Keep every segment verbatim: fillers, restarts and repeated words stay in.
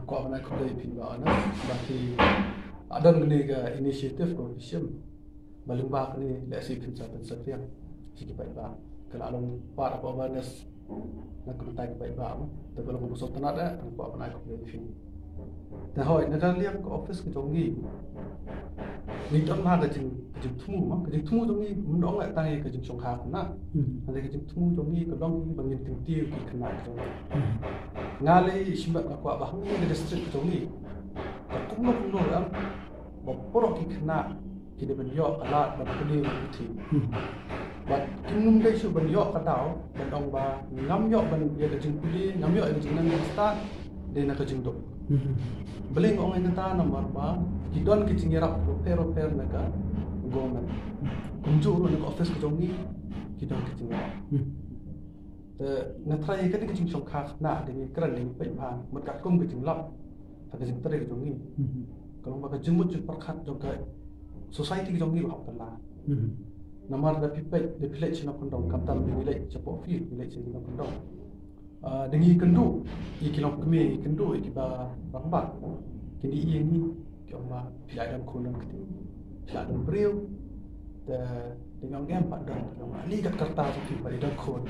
Kwah ban ai khublei ïa phi Bah Ernest ba phi la don kane ka initiative kaba phi shim. Ba lyngba kane lehse phin sa pynsaphriang sha ki paidbah. Ka la long part of awareness na ka bynta ki paidbah mo. Te ka long kaba sngewtynnat eh, te kwah ban ai khublei ïa phi. Te hooid, na ka liang ka office ka jong ngi, ngi don ma ka jing, ka jingthmu mo, ka jingthmu jong ngi ym dei tang ïa ka jingshongkha khynnah. Hynrei ka jingthmu jong ngi ka long ba ngin kyntiew ki khynnah ki jong ngi. Nga lei shimet nga kwah ba hangne ka district ka jong ngi, ka kumno kumno ruh em, ba baroh ki khynnah ki dei ban ïoh ka lad ban pule ban puthi. Bad kim nym dei shuh ban ïoh ka daw ban ong ba ngam ïoh ban ïa ka jingpule, ngam ïoh ïa ka jingnang jingstad, dei na ka jingduk. Balei nga ong ïa kata? Namar ba ki don ki jingïarap bapher bapher na ka government. Kumjuh ruh na ka office ka jong ngi ki don ki jingïarap. Te nga tharai ïa kane ka jingshongkha khynnah, da ngi kren, da ngi peit bha, mut katkum ka jinglap ha ka jingtrei ka jong ngi, ka long ba ka jingmut jingpyrkhat jong ka society ka jong ngi ruh hap kylla. Namar da phi peit, da phi leit sha nongkyndong, khamtam da ngi leit shapoh field, ngi leit sha nongkyndong. Ah, da ngi kynduh ïa ki longkmie, ngi kynduh ïa kiba rangbah, kin ïohi ïa ngi, ki ong ba phi la don khun don kti, phi la don briew. Te da ngi ong em pat don, ki ong, ani kat ka rta jong phi pat i don khun.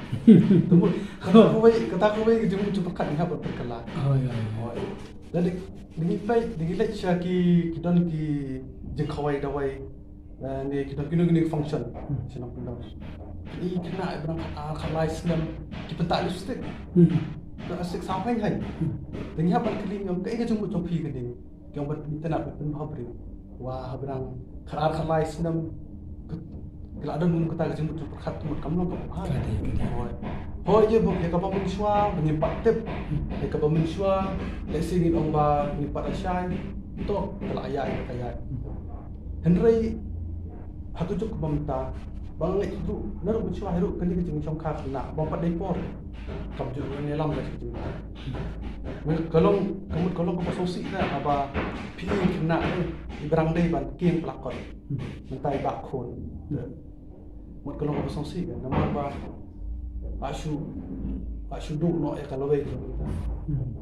Te mut kata kawei, kata kawei ka jingmut jingpyrkhat ngi hap ban pynkylla. Hooid. Da ngi, da ngi peit, da ngi leit sha ki, ki don ki jingkhawai dawai, eh, ne ki don kino kino ki function sha nongkyndong. Ki khynnah ba dang khat ar khat lai snem ki pynthah lipstick. Lipstick saw heng heng. Da ngi hap ban kylli, ngi ong kaei ka jingmut jong phi kane? Ki ong ba pynthah ban pynbha briew. Wah, haba dang khat ar khat lai snem ki la don kata ka jingmut jingpyrkhat, te mut kam long kaba bha. Hooid. Hooid, ïa ba, ïa kaba mynshuwa ba ngim pat tip. Ïa kaba mynshuwa lehse ngin ong ba ngim pat da shai, to ka la ïaid ka ïaid. Hynrei ha kajuh ka mynta ba nga ngeit ruh, naduh mynshuwa hi ruh kane ka jingshongkha khynnah bym pat dei por. Kam ju ngi lam ka jingshongkha. Ka long, ka mut ka long kaba sngewsih na haba phi khynnah, eh, i ba dang dei ban kieng plakot. Mynta i bah khun. Mut ka long kaba sngewsih ka, namar ba la shu, la shu duh noh ïa ka lawei ka mynta.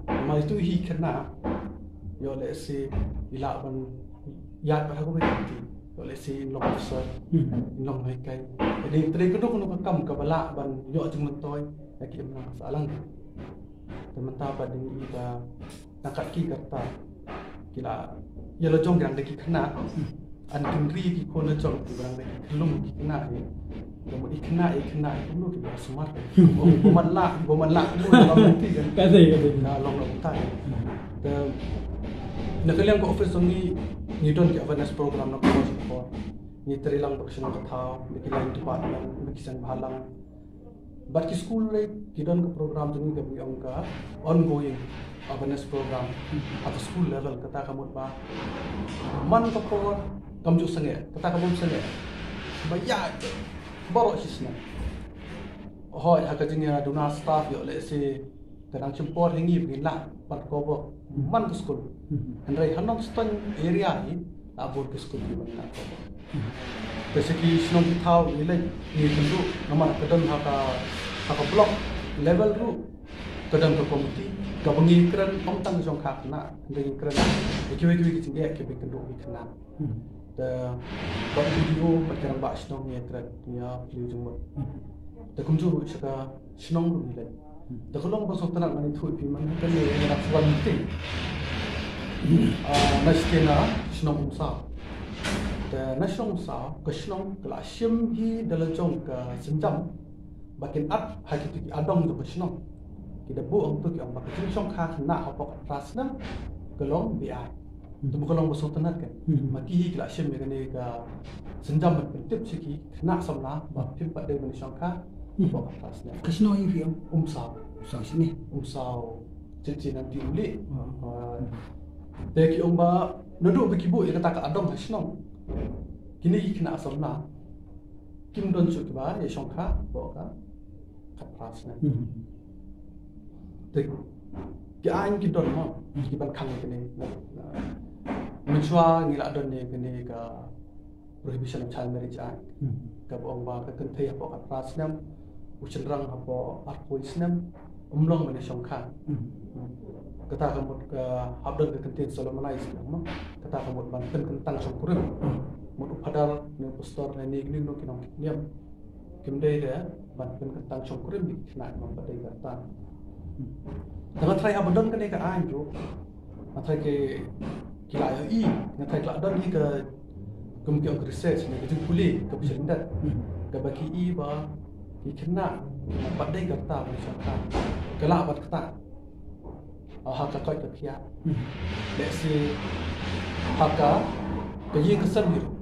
Namar itu hi khynnah, ïoh lehse i lah ban ïaid bad ha kawei ka lynti. Ïoh lehse in long officer, in long nonghikai. Hynrei trei kano kano ka kam kaba lah ban ïoh jingmyntoi ïa ki imlang sahlang. Te mynta pat da ngi i ba tang kat ki ka rta ki la ïa la jong ki dang dei ki khynnah. Yn kynri ki khun la jong ki ba dang dei ki khyllung ki khynnah hi. Ka mut i khynnah, i khynnah, i kumno ki ba sumar. Ba man lah, ba man lah kumno ba man ti kan. Ka dei, ka dei. Na long long ta. Te na ka liang ka office jong ngi, ngi don ki awareness program na ka por sha ka por. Ngi trei lang bad ki shnong ka thaw, bad ki line department, bad ki seng bhalang. Bad ki skul lei ki don ka program jong ngi kaba ngi ong ka ongoing awareness program at the school level, kata ka mut ba man ka por kam ju sangeh, kata ka bym sangeh ba ïa baroh shi snem. Hooid, ha ka jingïaduna staff ïoh lehse ka dang shim por ha ngi ba ngin lah ban cover man ka skul. Hynrei ha Nongstoiñ area hi la bun ki skul kiba ngin lah cover. Te sha ki shnong ki thaw ngi leit ngi kynduh namar ka don ha ka, ha ka block level ruh ka don ka committee kaba ngi kren ym tang shongkha khynnah, hynrei ngi kren ïa kiwei kiwei ki jingeh kiba kynduh ki khynnah. Te bad B D O bad ki rangbah shnong ngi ïa kren, ngi ïa plie jingmut. Te kumjuh ruh sha ka shnong ruh ngi leit. Te ka long ba sngewtynnat, ngan ïathuh ïa phi, man kane ngi dang sa wan meeting. Ah, na shatei na shnong Umsaw. Te na shnong Umsaw ka shnong ka la shim hi da la jong ka sienjam ba kin at ha kito ki adong jong ka shnong. Ki da buh hangto ki ong ba ka jingshongkha khynnah hapoh ka phra snem ka long beaiñ. Te ba ka long ba sngewtynnat kan. Ma ki hi ki la shim ïa kane ka sienjam ban pyntip sha ki khynnah samla ba phim pat dei ban shongkha hapoh ka phra snem. Ka shnong hi phi ong? Umsaw. Umsaw shane. Umsaw. Chin chin nang ti uli. Ah. Te ki ong ba naduh ba ki buh ïa kata ka adong ha shnong, kine ki khynnah samla kim don shuh kiba ïa shongkha hapoh ka khatphra snem. Te ki aiñ ki don mo ki ban khang ïa kane. Mynshuwa ngi la don ïa kane ka Prohibition of Child Marriage Act, kaba ong ba ka kynthei hapoh khatphra snem, u shynrang hapoh arphew snem, um long ban ïa shongkha. kata ka mut ka hap don ka kyntien solemnize, kata ka mut ban pynkyntang shongkurim. Mut u phadar ne u pastor ne ne ne ki nongkit niam kim dei de ban pynkyntang shongkurim ïa ki khynnah kiba pat dei ka rta. Te nga tharai haba don kane ka aiñ ruh, nga tharai ki la ïohi, nga tharai ki la don hi ka, kum ki ong ka research ne ka jingpule kaba shyrkhei, kaba ki i ba ki khynnah kiba pat dei ka rta ba shongkha ki lah ban ktah ha ka koit ka khiah. Let's say ha ka, ka ïing ka sem hi ruh.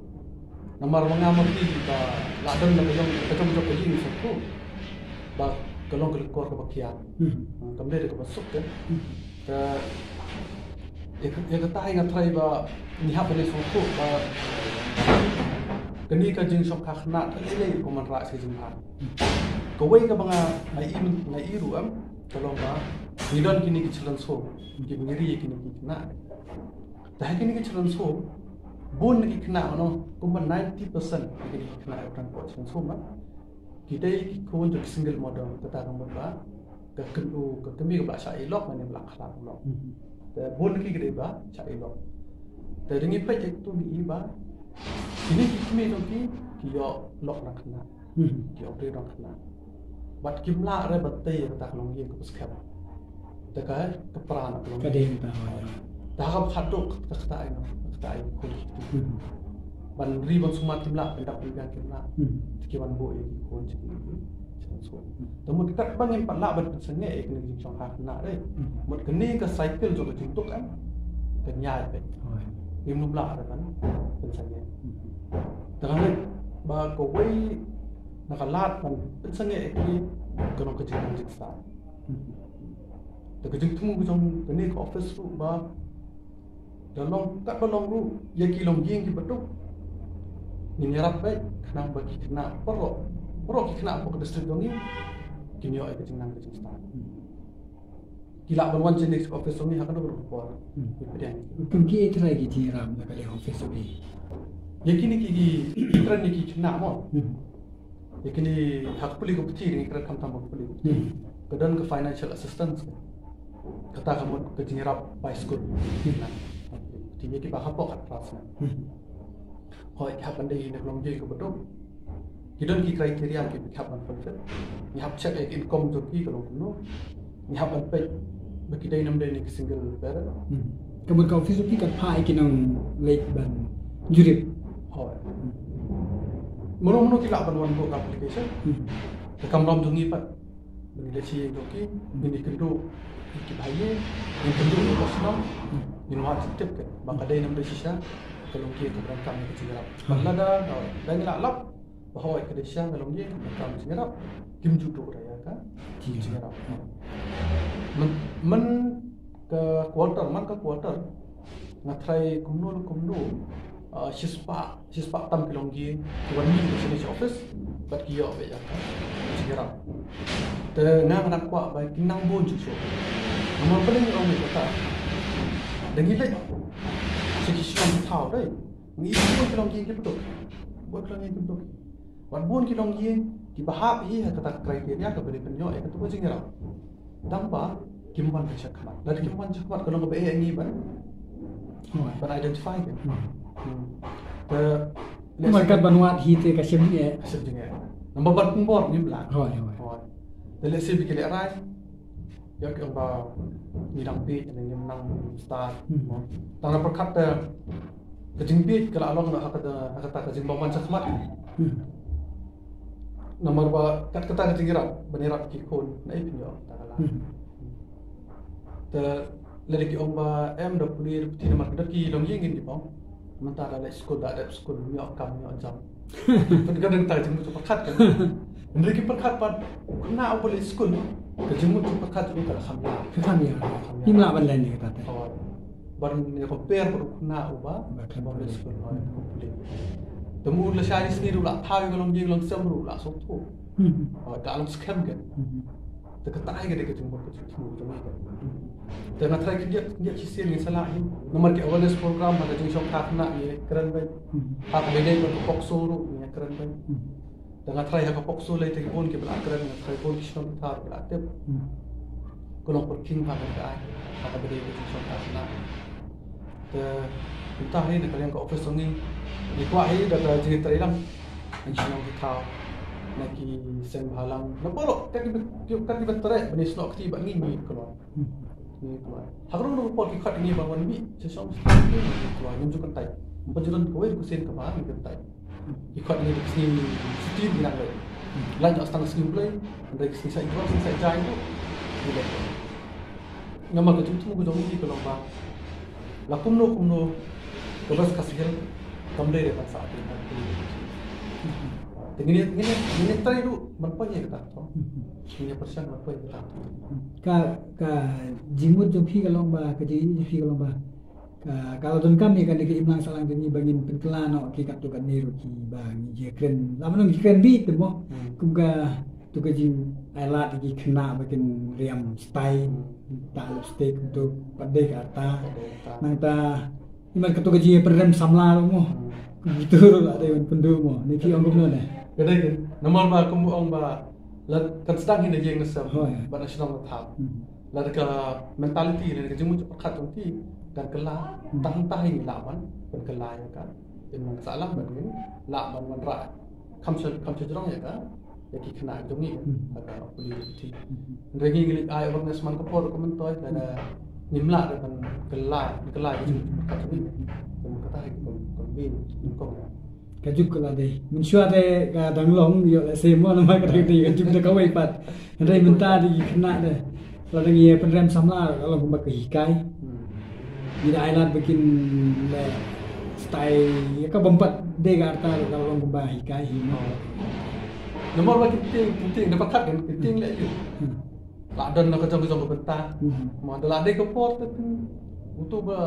Namar ma nga ma phi ba la don la ka jong ka jong ka ïing sngewthuh ba ka long ka lyngkor kaba khiah. Kam dei da kaba suk te. Ka ïa ka, ïa kata hi nga tharai ba ngi hap ban ïa sngewthuh ba kane ka jingshongkha khynnah ka lei lei kum man rah sha jingbha. Kawei kaba nga, nga i, nga i ruh em, ka long ba ngi don kine ki children's home kiba ngi ri ïa kine ki khynnah. Te ha kine ki children's home bun na ki khynnah, mano, kumba ninety percent na kine ki khynnah kiba don ha children's home, ki dei ki khun jong ki single mother, kata ka mut ba ka kyndu, ka kmie kaba la shah ïalok ne ba la khlad lok. Te bun na ki ki dei ba shah ïalok. Te da ngi peit ïa katu ngi i ba kine ki kmie jong ki ki ïoh lok na khynnah, ki ïoh briew na khynnah. Bad kim lah re ban tei ïa kata ka longïing kaba skhem. Te ka, ka pra na ka longïing. Ka dei mynta, hooid. Te ha kaba khatduh ka, kata ai no, kata ai khun. Ban ri ban sumar kim lah, ban dap ban biang kim lah. Te ki wan buh ïa ki khun jong ki sha suk. Te mut katba ngim pat lah ban pynsangeh ïa kane ka jingshongkha khynnah re, mut kane ka cycle jong ka jingduk em ka ñiah beit. Ngim nym lah re ban pynsangeh. Te nga ngeit ba kawei na ka lad ban pynsangeh ïa kane ka long ka jingnang jingstad. Te ka jingthmu ka jong kane ka office ruh ba da long katba long ruh ïa ki longïing kiba duk ngin ïarap beit khnang ba ki khynnah baroh, baroh ki khynnah hapoh ka district jong ngi kin ïoh ïa ka jingnang ka jingstad. Ki lah ban wan sha kane ka office jong ngi ha kano kano ka por. Ki pdiang. Kum kiei trai ki jingïarap na ka liang office jong ngi? Ïa kine ki, ki kren ïa ki khynnah mo. Ïa kine ha ka pule ka puthi, ngi kren khamtam ha ka pule ka puthi. Ka don ka financial assistance. Kata ka mut ka jingïarap bai skul. Te ïa kiba hapoh khatphra snem. Hooid, ki hap ban dei na ka longïing kaba duk. Ki don ki criteria kiba ki hap ban fulfill. Ngi hap check ïa ka income jong ki ka long kumno. Ngi hap ban peit ba ki dei ne ym dei ne ki single parent. Ka mut ka office jong phi kan phah ïa ki nongleit ban jurip? Hooid. Mano mano ki lah ban wan buh ka application. Ka kamram jong ngi pat ba ngi leit sha ïing jong ki, ngin ïakynduh ïa ki bahaïing, ngin ïakynduh ïa ki shnong, ngin wad jingtip ki ba ka dei ne ym dei shisha ka longïing kaba donkam ïa ka jingïarap. Bad lada, lada ngi la lap ba hooid ka dei shisha ka longïing kaba donkam ïa ka jingïarap, kim ju duh re ïa ka jingïarap. Myn, myn ka quarter, man ka quarter, nga tharai kumno la kumno, ah, shispah, shispah tam ki longïing ki wan mih na shane sha office bad ki ïoh beit ïa ka jingïarap. Te nga, nga kwah ba kin nang bun shuh shuh. Namar balei nga ong ïa kata, da ngi leit sha ki shnong ki thaw, dei, ngi ïohi bun ki longïing kiba duk, bun ki longïing kiba duk. Bad bun ki longïing kiba hap hi ha kata ka criteria kaba dei ban ïoh ïa kata ka jingïarap. Tang ba kim wan ban shakmat. Lada kim wan shakmat ka long kaba eh ïa ngi ban, ban identify ki. Te lehse ban wad hi te ka shim jingeh. Ka shim jingeh. Namar ban pynbor ngim lah. Hooid, hooid. Te lehse ba ki lehrain, ïa ki ong ba ngi dang bieit ne ngim nang stad. Tang la pyrkhat te ka jingbieit ka la long ha kata, ha kata ka jingbym wan shakmat. Namar ba kat kata ka jingïarap ban ïarap ki khun, naei phin ïoh kata ka lad. Te lada ki ong ba em, da pule da puthi, namar ka dei ki longïing ngin ïa ong mynta da leit skul, da dep skul, ym ïoh kam, ym ïoh jam. Pynban ka dang ta jingmut jingpyrkhat kan. Hynrei ki pyrkhat pat u khynnah uba leit skul, ka jingmut jingpyrkhat jong u ka la kham ïar. Ka kham ïar. Ngim lah ban len ïa kata te. Ban ïa compare bad u khynnah uba, uba leit skul, hooid, uba pule. Te mut lashai shisngi ruh la thaw ïa ka longïing longsem ruh la sngewthuh. Hooid, ka long skhem kan. Te kata hi ka dei ka jingmut ka jingthmu jong ngi. Te nga tharai khyndiat khyndiat shisien ngin sa lah hi. Namar ki awareness program ha ka jingshongkha khynnah ngi kren beit. Ha kaba ïadei bad ka POCSO ruh ngi kren beit. Te nga tharai ha ka POCSO lei te ki bun kiba la kren, nga tharai bun ki shnong ki thaw kiba la tip. ka long pyrkhing ha ka dei, ha ka dei ka jingshong ka na. Te mynta hi na ka liang ka office jong ngi, ngi kwah hi da ka jingtrei lang. Ngi shnong ki thaw na ki seng bhalang na baroh ka ki ka ki ba trei bani shnong kti ba ngi ngi kloi. Ngi kloi. Ha ka rong rong por ki khot ngi ba wan bi shnong ngi kloi, ngi ju kan tai. Ba ju don kawei ku sen ka ba ngi kan tai. Ki khot ngi da ki sngi siti ngi nang leh. Lain ïa stang sngi Blei, hynrei ki sngi Saitjaiñ, sngi Saitjaiñ tu ngi leh. Namar ka jingthmu ka jong ngi ka long ba la kumno kumno ka bas ka sihel kam dei ban sa. Te ngi ngi ngi ngi trei ruh ban poi ïa kata. Ngi pyrshang ban poi ïa kata. Ka ka jingmut jong phi ka long ba, ka jingmut jong phi ka long ba ka, ka la donkam ïa kane ka imlang sahlang jong ngi ba ngin pynkylla noh ki katto katne ruh kiba ngi ïakren. Lada ngi kren beit te mo. Hmm. Kum kato ka jingailad ki khynnah ba kin riam style, ta lipstick, kumto pat dei ka rta. Pat dei ka rta. Nangta imat kato ka jingpynrem samla ruh mo. Hmm. Kumto ruh la dei ban pynduh mo. Ne phi ong kumno ne? Ka dei ka namar ba kum ong ba la kan sdang hi na ïing na sem. Hooid. Bad na shnong na thaw. Hmm. Lada ka mentality, lada ka jingmut jingpyrkhat jong phi kan kylla, hmm, tang tang hi ngi lah ban pynkylla ïa ka. Ïa nang sahlang ban ngin lah ban wanrah kham sha, kham sha jrong ïa ka, ïa ki khynnah jong ngi, hmm, ha ka pule pule. Hmm. Hynrei ngi ngi leit ai awareness man ka por ka myntoi, lada ngim lah ban kylla, kylla ïa ka jingmut jingpyrkhat jong ngi. Ïa kata hi ka kon, kon bin, kon. Ka juk ka la dei. Mynshuwa te ka dang long ïoh lehse mo namar ka dang dei ka juk da kawei pat. Hynrei mynta dei ki khynnah te. Lada ngi pynrem samla ka long kumba ka hikai. Hmm. Ngi da ai lad ba kin leh style ïa ka bym pat dei ka rta ka long kumba hikai hi mo. Oh. Namar ba ki tieng, ki tieng da pyrkhat kan, ki tieng leh ïa u. Hmm. La don na ka jong ka jong ka bynta. Hmm. Mo da la dei ka por te phin utu ba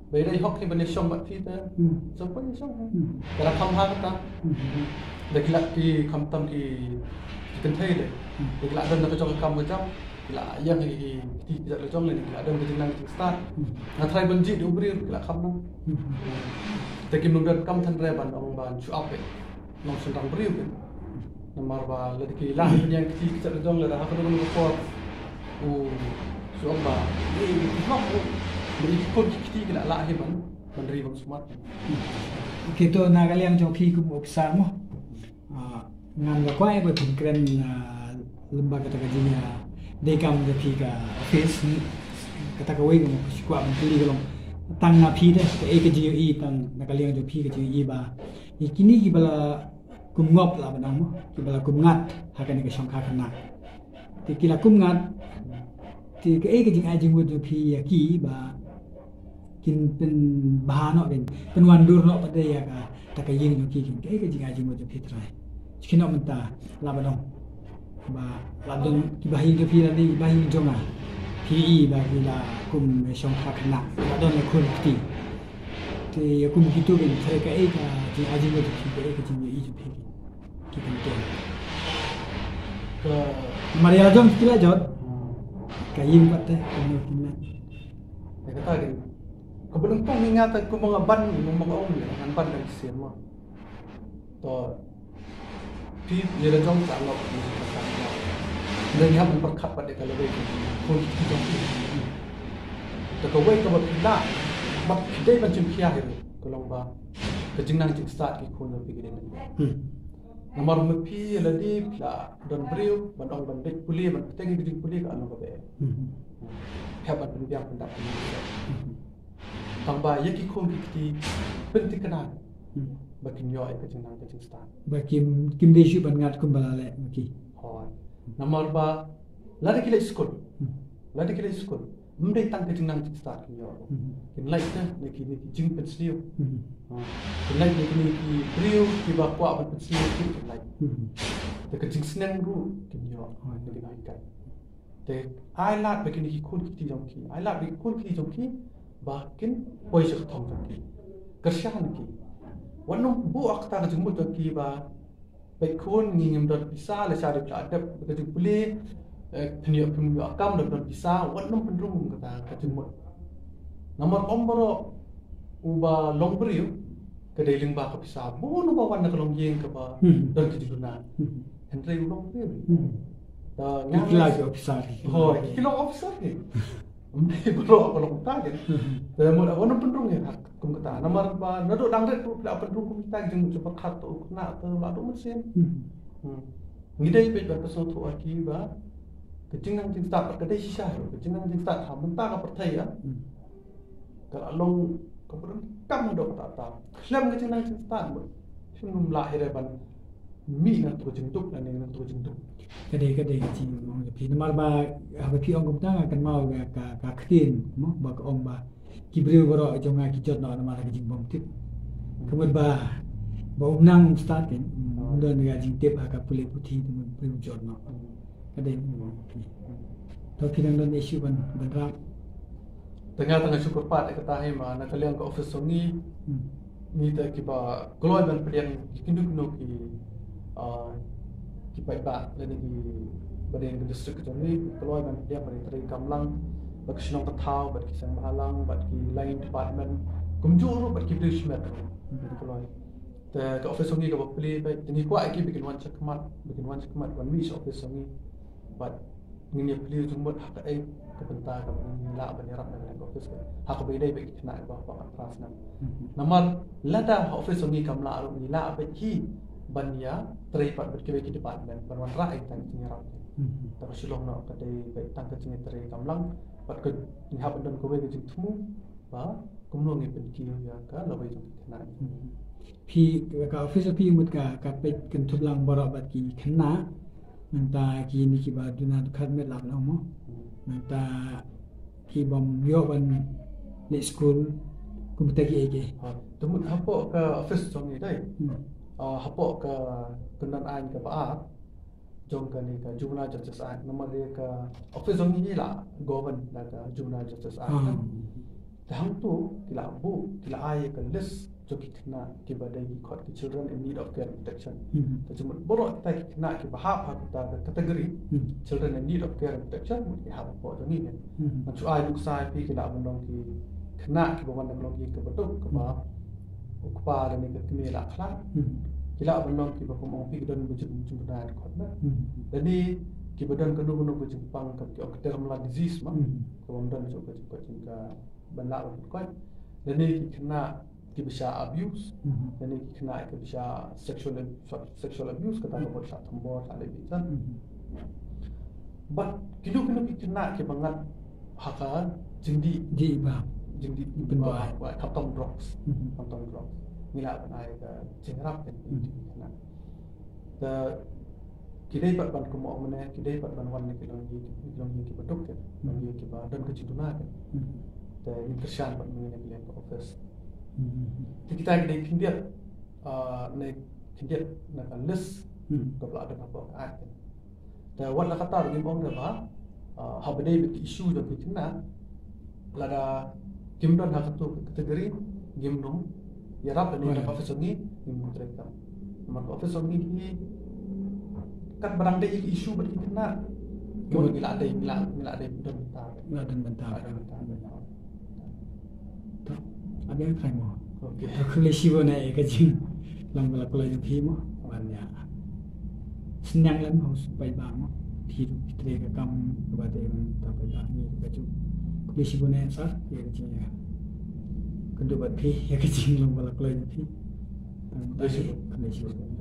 Ba ïa dei hok hi ban ïashong bad phi te. Hmm. Shong phi ïashong. Hmm. Ka la kham ha kata. Hmm. Da ki la ki kham tam ki, ki kynthei de. Hmm. Da ki la don da ka jong ka kam ka jam. Ki la ïeng hi ki, ki kjat ka jong lane ki la don ka jingnang jingstad. Hmm. Nga tharai ban jied u briew ki la kham nang. Hmm. Te kim nang don kam than re ban ong ban shu ap eh. Nongshynrang briew kan. Namar ba lada ki lah ban ïeng kti kjat ka jong lada ha kano kano ka por u shu ong ba, eh, ki nok u, ba ki khun ki kti ki la lah hi ban, ban ri ban smat. Kito na ka liang jong phi kum u officer mo. Ah, ngan da kwah ba phin kren, ah, lem bad kata ka jing, ah, dei kam da phi ka office, kata kawei ka mo, shu kwah ban kylli ka long tang na phi de, kaei ka jingïohi tang na ka liang jong phi ka jingïohi ba ïa kine kiba la kum ngop lah ban ong mo, kiba la kum ngat ha kane ka shongkha khynnah. Te ki la kum ngat, te kaei ka jingai jingmut jong phi ïa ki ba kin pynbha noh, kin pynwandur noh pat de ïa kata ka ïing jong ki, kin kaei ka jingai jingmut jong phi trai? Shu kynnoh mynta lah ban ong ba la don kiba ha ïing jong phi lane kiba ha ïing jong nga, phi i ba ki la kum shongkha khynnah, la don ïa khun kti. Te ïa kum kito kin trai kaei ka jingai jingmut jong phi, kaei ka jingïohi jong phi ki kan ïohi. Ka namar ïa la jong ki la jot. Hmm. Ka ïing pat te kumno kin leh. Te kata ka, kaba nyngkong hi nga te kumba nga ban, kumba nga ong ngan ban ka shisien mo. To phi ïa la jong ka ngop. Ngi hap ban pyrkhat bad ïa ka lawei ka khun ki jong phi. Te kawei kaba phi lah bad phi dei ban shim khia hi ruh ka long ba ka jingnang jingstad ki khun jong phi ki dei ban. Hmm. Namar ma phi ïa lade phi la don briew ban ong ban leit pule, ban pynthei ka jingpule ka long kaba eh. Hmm. Phi hap ban pynbiang pyndap. Hmm. Tang ba ïa ki khun ki kti pynthikna. Hmm. Ba kin ïoh ïa ka jingnang ka jingstad. Ba kim, kim dei shuh ban ngat kumba la leh ma ki. Hooid. Namar ba lada ki leit skul. Hmm. Lada ki leit skul, ym dei tang ka jingnang jingstad kin ïoh. Hmm. Kin leit te na kine ki jingpynsniew. Hmm. Ha. Kin leit na kine ki briew kiba kwah ban pynsniew ki, kin leit. Hmm. Te ka jingsneng ruh kin ïoh. Hooid. Kin ïoh ïa ka. Te ai lad ba kine ki khun ki kti jong ki, ai lad ba ki khun ki kti jong ki ba kin poi sha ka thong jong ki. Kyrshan ki. Wat nym buh ïa kata ka jingmut jong ki ba peit khun ngi ngim don pisa, lashai dep la dep ka jingpule, eh, pynïoh pynïoh kam dep don pisa, wat nym pynrung kata ka jingmut. Namar ym baroh uba long briew ka dei lyngba ka pisa. Bun uba wan na ka longïing kaba, hmm, don ka jingduna. Hmm. Hynrei u long briew. Hmm. Ki la ki officer ki. Hooid, ki long officer ki. Ym dei baroh ba long kumta ki. Te mut wan pynrung ïa kum kata. Namar ba naduh dang rit ruh ki la pynrung kum kata ki jingmut jingpyrkhat, to u khynnah te la duh mynsiem. Ngi dei peit ban pynsngewthuh ha ki ba ka jingnang jingstad ka dei shisha, ka jingnang jingstad ha mynta ka pyrthei ïa. Ka la long ka bym donkam haduh katta katta. Khlem ka jingnang jingstad mut, shim nym lah hi re ban mih na tu ka jingduk, na ning na tu ka jingduk. Ka dei, ka dei ka jingong ka phi. Namar ba haba phi ong kumta nga kynmaw ka, ka, ka ktien mo ba ka ong ba ki briew baroh jong nga ki jot noh namar ka jingbymtip. Ka mut ba, ba um nang um stad kan, um don ka jingtip ha ka pule puthi, te mut briew jot noh. Ka dei mo. To phi dang don issue ban, ban rap. Te nga tang shu kyrpad ïa kata hi ma na ka liang ka office jong ngi. Hmm. Ngi te kiba kloi ban pdiang ki kino kino ki, ah, ki paidbah lane ki ba dei ka district jong ngi, ki kloi ban pdiang bad ki trei kamlang, bad ki shnong ka thaw, bad ki seng bhalang, bad ki line department, kumjuh ruh bad ki briew shimet ruh. Hmm. Ki kloi. Te ka office jong ngi kaba plie, ba ngi kwah ïa ki ba kin wan shakhmat, ba kin wan shakhmat ban mih sha office jong ngi. Bad ngin ïa plie jingmut ha kaei ka bynta kaba ngin lah ban ïarap na ka office ka. Ha kaba ïadei bad ki khynnah kiba hapoh ka three snem. Mhm. Namar lada ha office jong ngi kam lah ruh ngi lah bad ki ban ïa trei pat bad kiwei ki department ban wanrah ïa ka jingïarap. Mhm. Te ka shu long noh ka dei bad tang ka jingïatrei kamlang bad ka ngi hap ban don kawei ka jingthmu ba kumno ngin pynkiew ïa ka lawei jong ki khynnah. Mhm. Phi ka office phi mut ka, ka peit kynthup lang baroh bad ki khynnah. Nangta kine kiba duna dukha met lap lang mo. Nangta ki bym ïoh ban leit skul kumta kiei kiei. Ha, te mut hapoh ka office jong ngi dei. Hmm. Ah, hapoh ka kyndon aiñ kaba ar jong kane ka Juvenile Justice Act, namar ïa ka office jong ngi la govern da ka Juvenile Justice Act. Hmm. Te hangto ki la buh, ki la ai ka list jong ki khynnah kiba dei ki khot ki children in need of care and protection. Hmm. Te jingmut baroh kita ki khynnah kiba hap ha kita ka category, hmm, children in need of care and protection, mut ki hap hapoh jong ngi ne. Hmm. Ngan shu ai nuksa ïa phi, ki lah ban long ki khynnah kiba wan na ka longïing kaba duk, kaba, hmm, u kpa lane ka kmie la khlad. Hmm. Ki lah ban long kiba kum ong phi ki don ba jin jin bnai khot na. Hmm. Lane kiba don kano kano ka jingpang kaba ki ong ka terminal disease ma. Hmm. Kaba ym don shuh ka jingkoit jingkha ban lah ban koit. Lane ki khynnah kiba shah abuse. Mhm. Lane ki khynnah kiba shah sexual, sexual abuse, kata ka mut shah thombor, shah leh bieit. Mhm. Bad kino kino ki khynnah kiba ngat ha ka jingdih. Dih ba. Jingdih ba, ba, khamtam drugs. Mhm. Khamtam drugs. Ngi lah ban ai ka jingïarap kane ki khynnah. Te ki dei pat ban kumno mynne, ki dei pat ban wan na ki longïing, ki longïing kiba duk, ki longïing kiba don ka jingduna. Hmm. Te ngin kyrshan pat mynne na ki liang ka office. Hmm. Te kita ki dei khyndiat, ah, ne khyndiat na ka list, hmm, kaba la don hapoh ka act. Te wat la katta ruh ngim ong ba, ah, haba dei bad ki issue jong ki khynnah, lada kim don ha kato ka category, ngim nym ïarap, lane na ka office jong ngi ngim nym trei kam. Namar ka office jong ngi hi katba dang dei issue bad ki khynnah, ngi la dei, ngi la, ngi la dei don bynta. Ngi la don bynta. Ngi la don bynta. To, ap ïa ka mo. Okay. To, khublei shibun ïa ka jinglong ba la kloi jong phi mo. Ban ïa sniang lem ha u paidbah mo. Phi ruh phi trei ka kam kaba dei ban ta paidbah ngi ka ju. Khublei shibun ïa sir ïa ka jingïakynduh bad phi ïa ka jinglong ba la kloi jong phi. Khublei shibun. Khublei shibun.